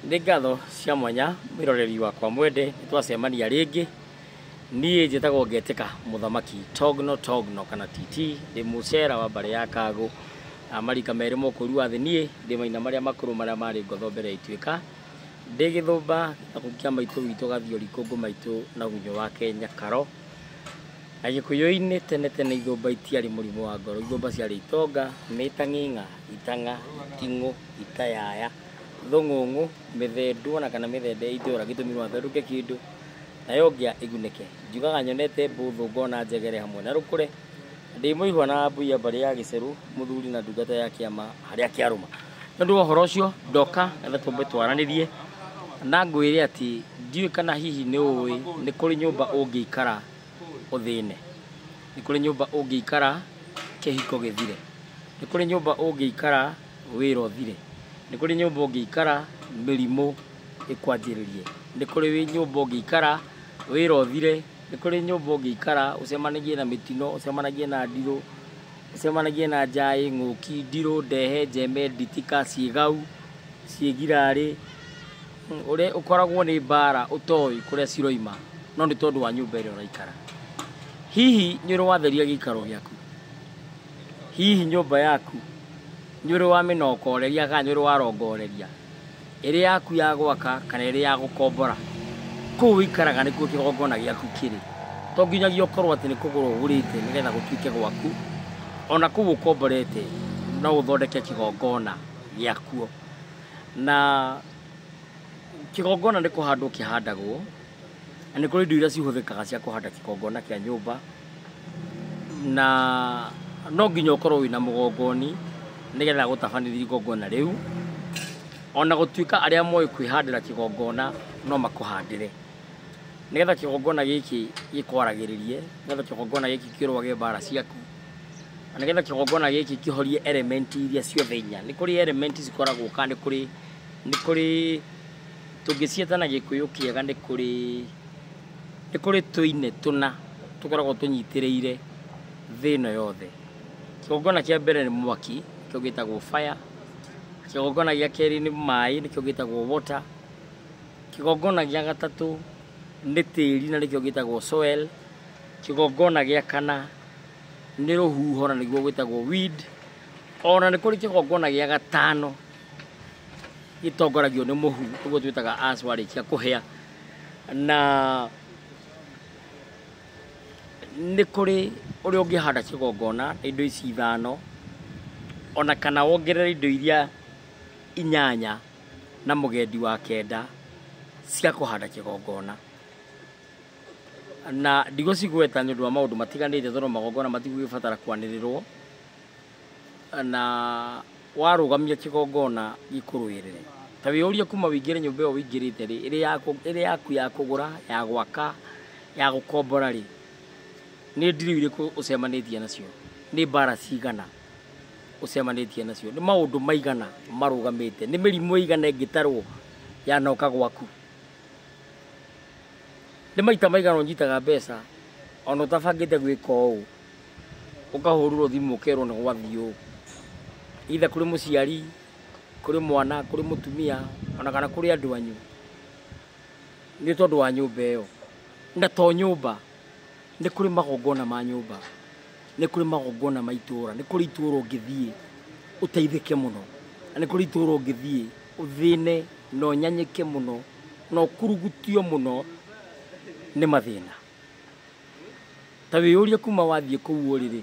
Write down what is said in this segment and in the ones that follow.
Nĩ ngatho cia mwanya mwĩroreri wakwa mwende, nĩ twacemania rĩngĩ. Niĩ njĩtagwo Ngetĩka Mũthamaki Togno Togno kana TT, ndĩ mũcera wa mbarĩ ya Kagũ, na marika merĩ mũkũri wa thĩ. Niĩ ndĩ maina marĩa makũrũ marĩa marĩ ngotho mbere ya ituĩka, ndĩ gĩthũmba gĩthaku kĩa maitũ witũ Gathiori Kũngũ maitũ na gunyũ wake Nyakaro. Na Gĩkũyũ-inĩ tene tene ithũmba itiarĩ mũrimũ wa ngoro, ithũmba ciarĩ itonga, mĩtang'ing'a, itang'a, iting'ũ, itayaya, thũng'ũng'ũ, mĩthendũ ona kana mĩthende ya itũra gĩtũmi no athendũke kĩndũ nayo ngĩa ĩgunĩke. Njugaga nyonete mbũthũ ngona njegere hamwe na rũkũre, ndĩ mũihwa na mbui ya mbarĩ ya gĩcerũ, mũthuri na ndungata ya kĩama harĩa kĩarũma. Nĩ ũndũ wa ũhoro ũcio ndoka nĩgetha tũmbe twaranĩrie na ngwĩre atĩ ndiũĩ kana hihi nĩ ũĩ nĩ kũrĩ nyũmba ũngĩikara ũthĩne, nĩ kũrĩ nyũmba ũngĩikara kĩhiko gĩthire, nĩ kũrĩ nyũmba ũngĩikara wĩra ũthire, nĩ kũrĩ nyũmba ũngĩikara mĩrimũ ĩkwanjĩrĩrie, nĩ kũrĩ nyũmba ũngĩikara wĩra ũthire, nĩ kũrĩ nyũmba ũngĩikara ũcemanagie na mĩtino, ũcemanagie na ndirũ, ũcemanagie na njaĩ, ng'ũki, ndirũ, ndehe, njeme, nditika, ciĩgau, ciĩgirarĩ, ũrĩa ũkoragwo nĩ mbara ũtoĩ kũrĩa ciroima, no nĩ tondũ wa nyũmba ĩrĩa ũraikara. Hihi nĩ ũrĩ watheria gĩikaro gĩaku? Hihi nyũmba yaku nĩ ũrĩ wamĩnokoreria kana nĩ ũrĩ warongoreria? Ĩrĩ yaku ya gwaka kana ĩrĩ ya gũkombora? Kũu ũikaraga nĩkuo kĩgongona gĩaku kĩrĩ. To nginyagia ũkorwo atĩ nĩ kũgũra ũgũrĩte nĩgetha gũtuĩke gwaku, ona kũu ũkomborete no ũthondeke kĩgongona gĩakuo. Na kĩgongona nĩ kũhandwo kĩhandagwo, na nĩ kũrĩ indo iria cihũthĩkaga cia kũhanda kĩgongona kĩa nyũmba, na no nginya ũkorwo wĩna mũgongoni nĩgetha gũtabanĩria igongona rĩu, ona gũtuĩka arĩa moĩ kwĩhandĩra kĩgongona no makũhandĩre, nĩgetha kĩgongona gĩkĩ gĩkwaragĩrĩrie, nĩgetha kĩgongona gĩkĩ kĩrũage mbara ciaku, na nĩgetha kĩgongona gĩkĩ kĩhorie element iria ciothe inya. Nĩ kũrĩ element cikoragwo kana nĩ kũrĩ tũngĩciĩta na Gĩkũyũ kĩega, nĩ kũrĩ tũine tũna tũkoragwo tũnyitĩrĩire thĩ ĩno yothe. Kĩgongona kĩa mbere nĩ mwaki, nĩkĩo gĩtagwo fire. Kĩgongona gĩa kerĩ nĩ maĩ, nĩkĩo gĩtagwo water. Kĩgongona gĩa gatatũ nĩ tĩri na nĩkĩo gĩtagwo soil. Kĩgongona gĩa kana nĩ rũhuho na nĩguo gwĩtagwo wind. Ona nĩ kũrĩ kĩgongona gĩa gatano gĩtongoragio nĩ mũhu, ũguo twĩtaga ash warĩkia kũhĩa. Na nĩ kũrĩ ũrĩa ũngĩhanda kĩgongona na indo ici ithano, ona kana wongerere indo iria inyanya na mũgendi wa kenda cia kũhanda kĩgongona. Na ndigũcigweta nĩ ũndũ wa maũndũ matiganĩte, tondũ magongona matigũgĩbatara kwanĩrĩrwo, na warũgamia kĩgongona gĩkũrũĩrĩre. Ta wĩyũrie kuma wĩingĩre nyũmba ĩyo wĩingĩrĩte rĩ, ĩrĩ yaku ya kũgũra, ya gwaka, ya gũkombora rĩ, nĩ ndirũ irĩkũ ũcemanĩtie nacio? Nĩ mbara cigana ũcemanĩtie nacio? Nĩ maũndũ maigana marũgamĩte? Nĩ mĩrimũ ĩigana ĩngĩtarwo yanoka gwaku? Nĩ maita maigana ũnyitaga mbeca ona ũtabangĩte gwĩka ũũ, ũkahũrĩrwo thimũ ũkerwo nĩ gwathiĩ ũũ, either kũrĩ mũciari, kũrĩ mwana, kũrĩ mũtumia, ona kana kũrĩ andũ anyu, nĩ tondũ wa nyũmba ĩyo. Na to nyũmba, nĩ kũrĩ magongona ma nyũmba, nĩ kũrĩ magongona ma itũra, nĩ kũrĩ itũra ũngĩthiĩ ũteithĩke mũno, na nĩ kũrĩ itũra ũngĩthiĩ ũthĩne na ũnyanyĩke mũno na ũkurugutio mũno nĩ mathĩna. Ta wĩyũrie kuma wathiĩ kũu ũrĩ rĩ,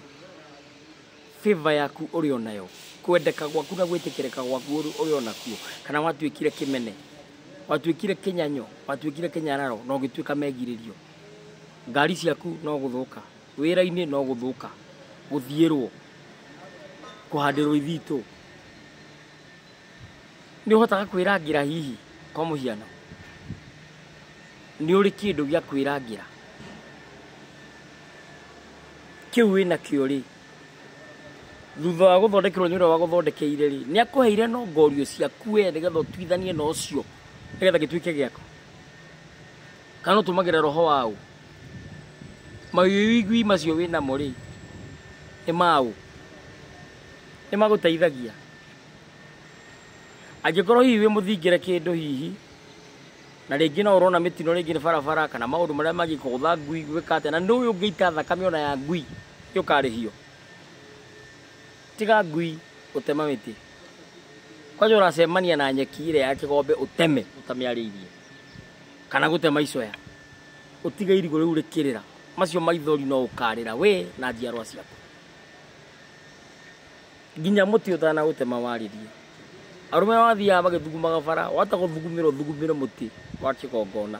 favor yaku ũrĩ o nayo, kwendeka gwaku na gwĩtĩkĩrĩka gwaku ũrĩ o nakuo, kana watuĩkire kĩmene, watuĩkire kĩnyanyo, watuĩkire kĩnyararo na ũgĩtuĩka megirĩrio. Ngari ciaku no gũthũka, wĩra-inĩ no gũthũka, gũthiĩrwo, kũhandĩrwo ithitũ. Nĩ ũhotaga kwĩrangĩra hihi kwa mũhiano? Nĩ ũrĩ kĩndũ gĩa kwĩrangĩra? Kĩu wĩnakĩo rĩ, thutha wa gũthondekerwo nĩ ũrĩa wagũthondekeire rĩ, nĩ akũheire nongorio ciaku we nĩgetha ũtuithanie na ũcio nĩgetha gĩtuĩke gĩaku? Kana ũtũmagĩra roho waũ? Mawĩigwi macio wĩnamo rĩ, nĩ maũ? Nĩ magũteithagia? Angĩkorwo hihi wĩ mũthingĩre kĩndũ hihi na rĩngĩ no ũrona mĩtino rĩngĩ nĩ barabara kana maũndũ marĩa mangĩ kũgũtha ngui gwĩka atĩa na nĩ ũĩ ũngĩita thakame ona ya ngui nĩ ũkarĩhio. Tiga ngui gũtema mĩtĩ kwanja ũracemania na nyeki ĩrĩa ya kĩgombe ũteme ũtamĩarĩirie kana gũtema icoya ũtige irigũ rĩu rĩkĩrĩra macio maithori no ũkarĩra we na njiarwa ciaku nginya mũtĩ ũtanagũtema warĩrie. Arũme mathiaga magĩthugumaga bara wata gũthugumĩra ũthugumĩre mũtĩ wa kĩgongona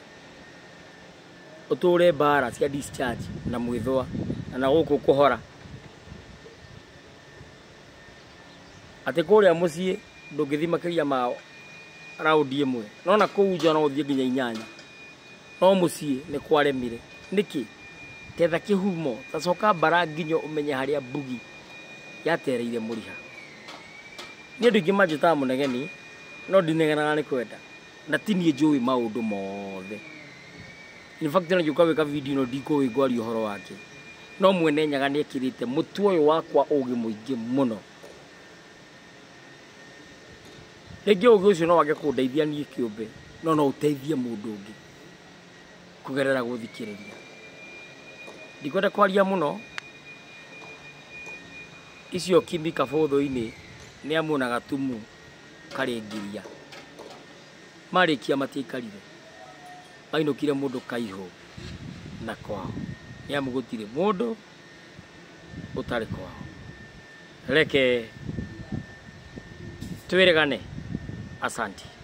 ũtũre mbara cia discharge na mwĩthũa na gũkũ kũhora atĩ kũrĩa mũciĩ ndũngĩthiĩ makĩria ma raundi ĩmwe no na kũu nja no ũthiĩ nginya inyanya no mũciĩ nĩ kwaremire. Nĩkĩ? Tetha kĩhumo tacoka mbara nginya ũmenye harĩa mbugi yatereire mũriha. Nĩ andũ aingĩ manjĩtaga mũnegeni no ndinegenaga nĩ kwenda na ti niĩ njũĩ maũndũ mothe. In fact ona ngĩũka gwĩka video ĩno ndikũĩ ngwaria ũhoro wake no mwene Nyaga nĩ ekĩrĩte mũtwe ũyũ wakwa ũgĩ mũingĩ mũno. Rĩngĩ ũgĩ ũcio no wage kũndeithia niĩ kĩũmbe no no ũteithie mũndũ ũngĩ kũgerera gũthikĩrĩria. Ndikwenda kwaria mũno icio Kimi Kabũthũ-inĩ nĩ amuona gatumu karĩ ngiria marĩkia matiaikarire mainũkire mũndũ kaihũ na kwao nĩ amu gũtirĩ mũndũ ũtarĩ kwao. Reke twĩrĩgane. Asante.